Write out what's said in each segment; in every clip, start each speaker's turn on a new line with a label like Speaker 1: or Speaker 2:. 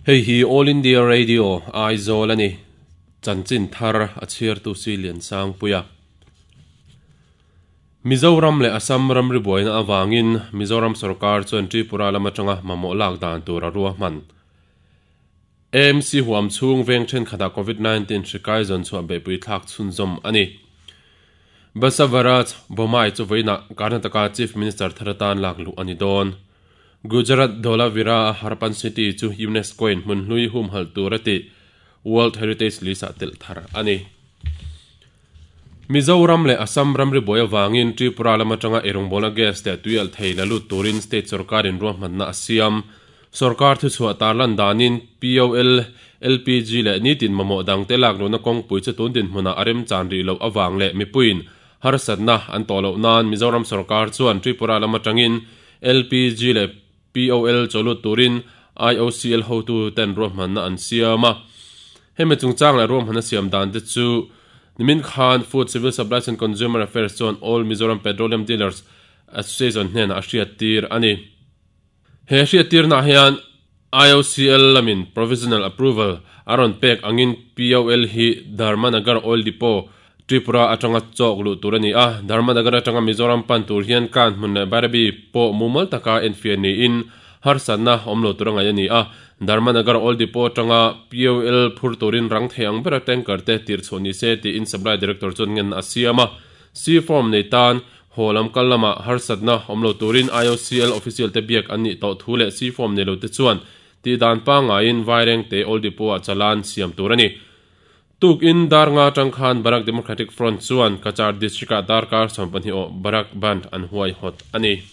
Speaker 1: Hei hi All India Radio, Aizawl a ni. Chanchin thar a chhiartu si Liansangpuia. Mizoram leh Assam ramri buaina avangin Mizoram sorkar chuan Tripura lam atanga mamawh lak dan tur a ruahman. AMC huam chhung veng thenkhatah Covid 19 hri kai zawn chhuah beihpui thlak chhunzawm a ni. Basavaraj Bommai chu vawiinah Karnataka Chief Minister thar atan lak luh a ni dawn. Gujarat Dholavira Harappan City chu UNESCO-in hmun hlui humhalh tur a tih World Heritage List-ah telh thar a ni. Mizoram leh Assam ramri buai avangin Tripura lam atanga eirawngbawlna gas leh tui alh thei la lut turin state sorkarin ruahmanna a siam. Sorkar thuchhuah tarlan danin POL, LPG leh nitin mamawh dangte lakluhna kawngpui chu tun dinhmunah a remchan rih loh avang leh mipuiin harsatna an tawh loh nan Mizoram sorkar chuan Tripura lam atangin LPG leh POL chawlut turin IOCL hotuten ruahmanna an siam a. Hemi chungchang leh ruahmanna siam dan te chu nimin khan Food, Civil Supplies and Consumer Affairs chuan All Mizoram Petroleum Dealers Association hnenah a hriattir a ni. He hriattirnaah hian IOCL lamin provisional approval a rawn pek angin POL hi Dharmanagar Oil Depot, Tripura atanga chawk luh tur a ni a. Dharmanagar atanga Mizoram pan tur hian kan hmun leh Bairabi pawh mumal taka enfiah niin harsatna awm lo tur a ngaih a ni a. Dharmanagar Oil Depot atanga POL phur turin rang thei ang bera tanker te tirhchhuah ni se tiin Supply Director chuan ngenna a siam a. C-form nei tan Haw lam kal lamah harsatna awm lo turin IOCL official te biak an nih tawh thu leh C-form nei lo te chuan tih dan pangaiin Vairengte Old Depot-ah chalan siam tur a ni. Tukin dar nga atang khan Barak Democratic Front chuan Cachar District-ah darkar 12 awh Barak Bandh an huaihawt a ni.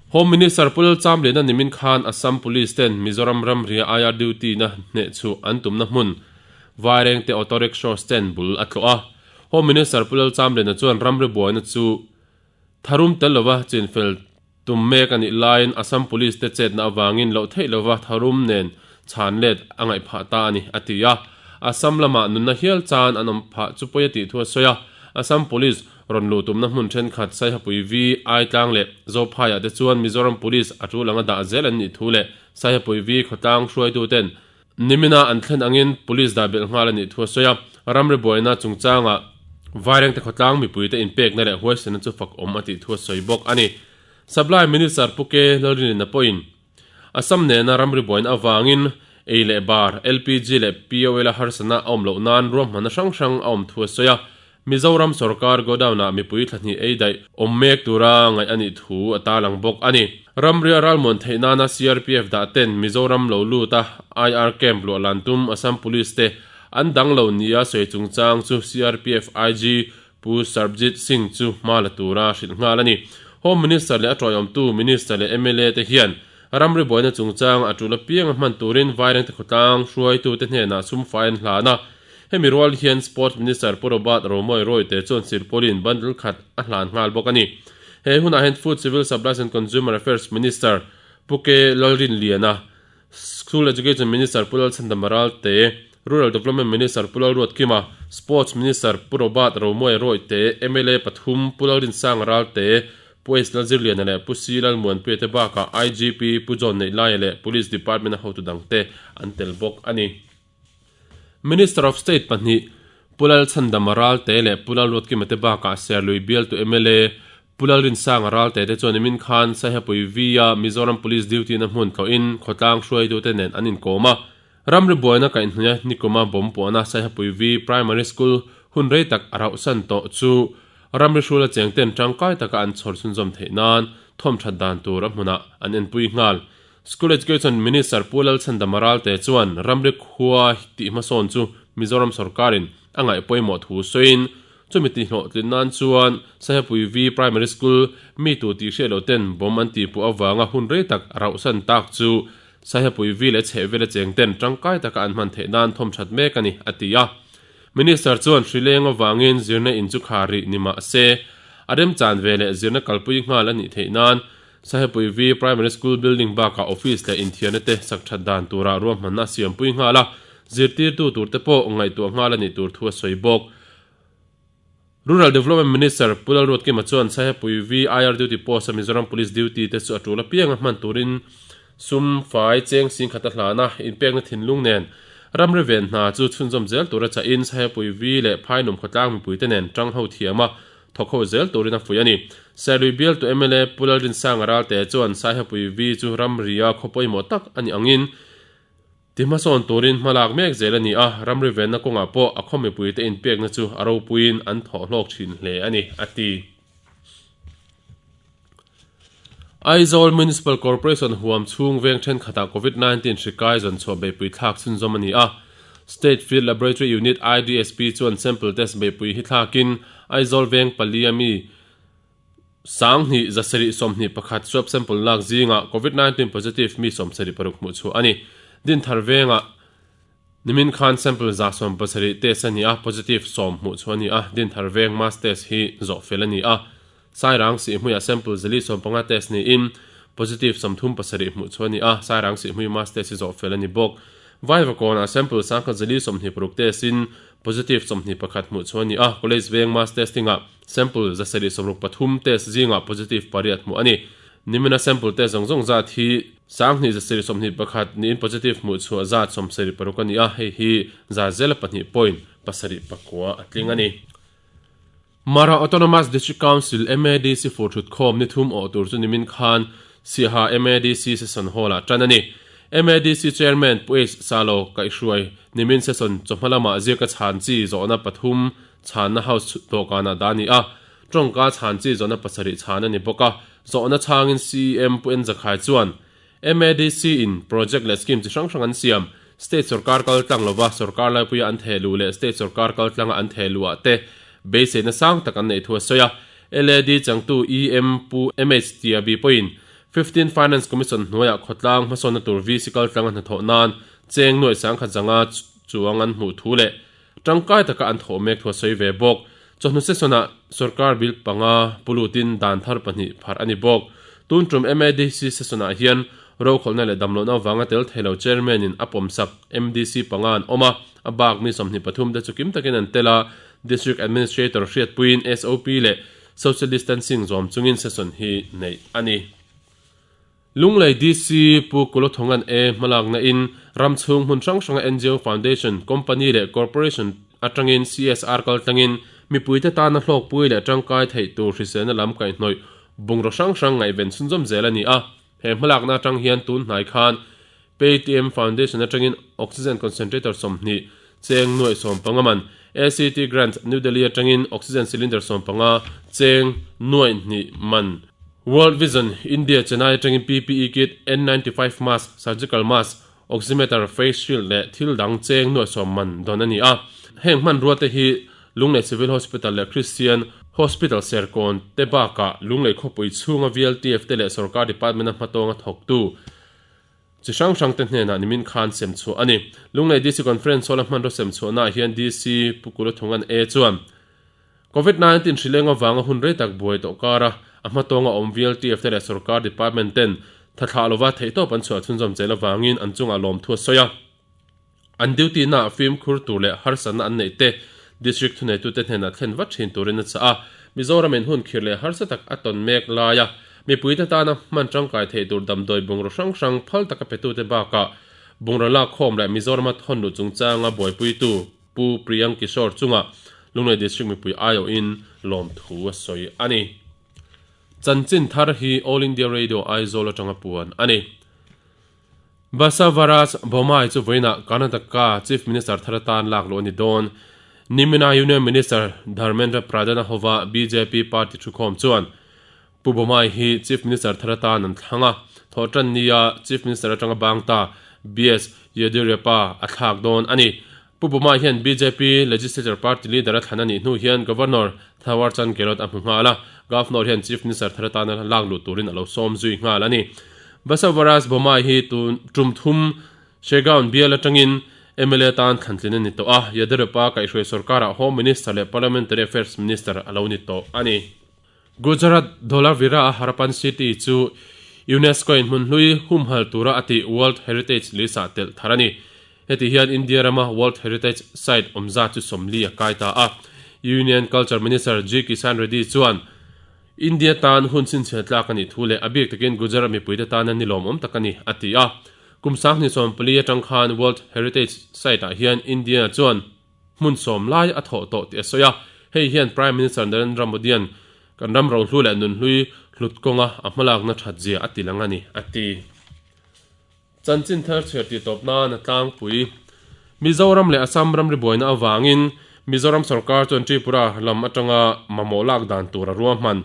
Speaker 1: Home Minister Pu Lalchamliana nimin khan Assam Police ten Mizoram ramria IR duty na hneh chhuh an tumna hmun Vairengte Auto Rickshaw stand bul a tlawh a. Home Minister Pu Lalchamliana chuan ramri buaina chu tharum tel lova chinfel tum mek a nih laiin Assam Police te chetna avangin loh theih lova tharum nen chhan let a ngaih phah ta a ni, a ti a. Assam lamah nunna hial chan an awm phah chu pawi a tih thu a sawi a. Assam Police Rawn luh tumna hmun thenkhat Saihapui V, Aitlang leh Zophaiah te chuan Mizoram Police a tul anga dah zel an nih thu leh Saihapui V khawtlang hruaituten nimina an thlen angin Police dah belh nghal a nih thu a sawi a. Ramri buaina chungchangah Vairengte khawtlang mipuite inpekna leh huaisenna chu fak awm a tih thu a sawi bawk a ni. Supply Minister Pu K. Lalrinina pawhin Assam nena ramri buaina avangin ei leh bar, LPG leh POL a harsatna a awm loh nan ruahmanna hrang hrang a awm thu a sawi a. Mizoram sorkar godown-ah mipui thla hnih ei daih awm mek tura ngaih a nih thu a tarlang bawk a ni. Ramria ralmuan theih nana CRPF dah ten Mizoram lo lut a IR camp luah lan tum Assam Police te an dang lo nia sawi chungchang chu CRPF IG Pu Sarbjit Singh chu hma la tura hrilh nghal a ni. Home Minister leh a tawiawmtu Minister leh mla te hian ramri buaina chungchang a tul apianga hman turin Vairengte khawtlang hruaitute hnenah sum fai an hlan a. Hemi rual hian Sports Minister Pu Robert Romawia Royte chuan silpauline bundle khat a hlan nghal bawk a ni. He hunah hian Food, Civil Supplies and Consumer Affairs Minister Pu K Lalrinliana, School Education Minister Pu Lalchhandama Ralte, Rural Development Minister Pu Lalruatkima, Sports Minister Pu Robert Romawia Royte, mla pathum Pu Lalrinsanga Ralte, Pu H Lalzirliana leh Pu C Lalmuanpuia te bakah IGP Pu John Neihlaia leh Police Department-a hotu dangte an tel bawk a ni. Minister of State pahnih Pu Lalchhandama Ralte leh Pu Lalruatkima te bakah Serlui bialtu mla Pu Lalrinsanga Ralte te chuan nimin khan Saihapui V-a Mizoram Police duty na hmun tlawhin khawtlang hruaitute nen an inkawm a. Ramri buaina kaihhnuaia nikuma bomb puahna Saihapui V Primary School hun rei tak a rauhsan tawh chu ramri hrula cheng ten tangkai taka an chhawr chhunzawm theih nan thawmthat dan tur a hmunah an enpui nghal. School Education Minister Pu Lalchhandama Ralte chuan ramri khua tih hmasawn chu Mizoram sorkarin a ngaih pawimawh thu sawiin Chumi tihhlawhtlin nan chuan Sahepui V Primary School mi tu tih hriat loh ten bomb an tihpuah avanga hun rei tak rauhsan tak chu Sahepui V leh chhehvela cheng ten tangkai taka an hman theih nan thawm that mek a ni, a ti a. Minister chuan hrileng avangin zirna in chu khar rih ni mah se, a remchan ve leh zirna kalpui nghal a nih theih nan Sahepui V Primary School building bakah office leh inthiarna te sak that dan tura ruahmanna a siampui nghal a, zirtirtu turte pawh ngaihtuah nghal a nih tur thu a sawi bawk. Rural Development Minister Pu Lalruatkima chuan Saihapui VIR Duty Post-a Mizoram Police duty te chu a tul apianga hman turin Sum fai cheng singkhat a hlan a, inpekna thinlung nen ramri ven hna chu chhunzawm zel tura chahin Sahepui Vi leh Phainum khawtlang mipuite nen tang ho thiam a, thawk ho zel turin a fuih a ni. Serlui bialtu mla Pu Lalrinsanga Ralte chuan Saihapui Vi chu ramria khaw pawimawh tak a nih angin ti hmasawn turin hma lak mek zel a ni a, ramri venna kawngah pawh a khaw mipuite inpekna chu a ropuiin an thawh hlawk thin hle a ni, a ti. Aizawl Municipal Corporation huam chhung veng thenkhatah Covid 19 hri kai zawn chhuah beihpui thlak chhunzawm a ni a. State Field Laboratory Unit IDSP chuan sample test beihpui hi thlakin Aizawl veng palia mi 2721 swab sample lak zingah Covid 19 positive mi 76 hmuh chhuah a ni. Dinthar vengah Nimin khan sample 170 test a ni a, positive sawm hmuh chhuah a ni a, Dinthar veng mass test hi zawh fel a ni a. Sairang Sihhmuiah sample 450 test niin positive 37 hmuh chhuah a ni a, Sairang Sihhmui mass test hi zawh fel a ni bawk. Vaivakawnah sample 1126 test in positive 21 hmuh chhuah a ni a, College veng mass testing-ah sample 163 test zingah positive pariat hmuh a ni. Nimina sample test zawng zawng zat hi 2721 niin positive hmuh chhuah zat 76 a ni a, hei hi za zela pahnih point pasarih pakua a tling a ni. Mara Autonomous District Council, MADC, fur thutkhawm ni thum awh tur chu nimin khan Siaha MADC Session Hall-ah tan a ni. MADC Chairman Pu H Salo kaihhruai nimin session chawhma lamah ziaka chhan chi zawhna pathum chhanna House dawhkanah dah a ni a, tawngka chhan chi zawhna pasarih chhan a ni bawk a. Zawhna chhangin CEM Pu Enzakhai chuan MADC in project leh scheme chi hrang hrang an siam, state sorkar kal tlang lova sorkar laipuia an theh luh leh state sorkar kal tlanga an theh luh ah te beiseina sang tak an neih thu a sawi a. LAD changtu EM Pu MH Tiabi pawhin Fifteen Finance Commission hnuaiah khawtlang hmasawnna tur VC kal tlanga hnathawh nan cheng nuaih sangkhat zanga chuang an hmuh thu leh Tangkai taka an thawh mek thu a sawi ve bawk. Chawhnu session-ah sorkar bill panga pu lutin dan thar pahnih pharh a ni bawk. Tun tum MADC session-ah hian rokhawlhna leh damlohna avanga tel thei lo chairman-in a pawmsak MDC panga an awm a, a bak mi 23 te chu kim takin an tel a, District Administrator hriatpuiin SOP leh Social Distancing zawm chungin session hi neih a ni. Lunglei DC Pu Kulothongan E hmalakna in ram chhung hmun hrang hranga NGO Foundation, Company leh Corporation atangin CSR kaltlangin mipuite tana hlawkpui leh tangkai theih tur hriselna lam kaihhnawih bungraw hrang hrang ngaihven chhunzawm zel a ni a. He hmalakna atang hian tun hnai khan Paytm Foundation atangin Oxygen Concentrator 20, cheng nuaih sawmpanga man, ACT Grant, New Delhi atangin Oxygen Cylinder sawmpanga, cheng nuaih hnih man, World Vision, India, Chennai atangin PPE Kit, N95 Mask, Surgical Mask, Oximeter, Face Shield leh thil dang cheng nuaih sawm man dawn a ni a. Heng hmanrua te hi Lunglei Civil Hospital leh Christian Hospital Serkawn te bakah Lunglei khawpui chhunga VLTF te leh Sorkar Department-a hmatawnga thawktu Chi hrang hrang te hnenah nimin khan sem chhuah a ni. Lunglei DC Conference Hall a hmanraw sem chhuahnaah hian DC Pu Kulathungan A chuan Covid 19 hrileng avanga hun rei tak buai tawh kara a hmatawnga awm VLTF te leh sorkar department ten tha thlah lova theihtawp an chhuah chhunzawm zel avangin an chungah lawmthu a sawi a. An duty naah fimkhur tur leh harsatna an neih te District thuneitute hnenah thlen vat thin turin a chah a. Mizoram in hun khirh leh harsa tak a tawn mek laia mipuite tana hman tangkai theih tur damdawi bungraw hrang hrang phal taka petute bakah bungraw lakkhawm leh Mizorama thawn luh chungchanga buaipuitu Pu Priyank Kishore chungah Lunglei District mipui aiawhin lawmthu a sawi a ni. Chanchin thar hi All India Radio Aizawl atanga puan a ni. Basavaraj Bommai chu vawiinah Karnataka Chief Minister thar atan lak luh a ni dawn. Nimina Union Minister Dharmendra Pradhan a hova bjp party thukhawm chuan Pu Bommai hi Chief Minister thar atan an thlang a, thawhtan nia Chief Minister atanga bang ta BS Yediyurappa a thlak dawn a ni. Pu Bommai hian bjp Legislature Party leader a thlan a nih hnu hian Governor Thawar Chand Gehlot a hmu nghal a, Governor hian Chief Minister thar atana lak luh turin a lo sawm zui nghal a ni. Basavaraj Bommai hi tun tum thum Shegaon bial atangin mla atan thlantlin a ni tawh a, Yediyurappa kaihhruai sorkarah Home Minister leh Parliamentary Affairs Minister a lo ni tawh a ni. Gujarat Dholavira-a Harappan City chu UNESCO-in hmun hlui humhal tura a tih World Heritage List-ah telh thar a ni. Heti hian India rama World Heritage Site awm zat chu sawmli a kai ta a. Union Culture Minister G Kisan Reddy chuan. India tan hun chhinchhiah tlak a nih thu leh a bik takin Gujarat mipuite tana ni lawmawm tak a ni, a ti a. Kum 2014 atang khan World Heritage Site-ah hian India chuan hmun sawm lai a thawh tawh tih a sawi a. Hei hian Prime Minister Narendra Modi-a'n kan ram rohlu leh nunhlui hlut kawnga a hmalakna that zia a ti lang a ni, a ti. Chanchin thar chhiar tih tawp nan a tlangpui. Mizoram leh Assam ramri buaina avangin Mizoram sorkar chuan Tripura lam atanga mamawh lak dan tur a ruahman.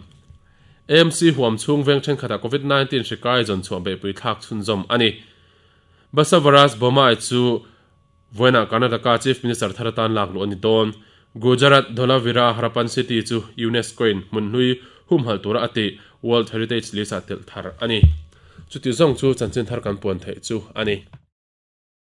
Speaker 1: AMC huam chhung veng thenkhatah Covid 19 hri kai zawn chhuah beihpui thlak chhunzawm a ni. Basavaraj Bommai chu vawiinah Karnataka Chief Minister thar atan lak luh a ni dawn. Gujarat Dholavira Harappan City chu UNESCO-in hmunhlui humhalh tura a tih World Heritage List-ah telh thar a ni. Chuti zawng chu chanchin thar kan puan theih chu a ni.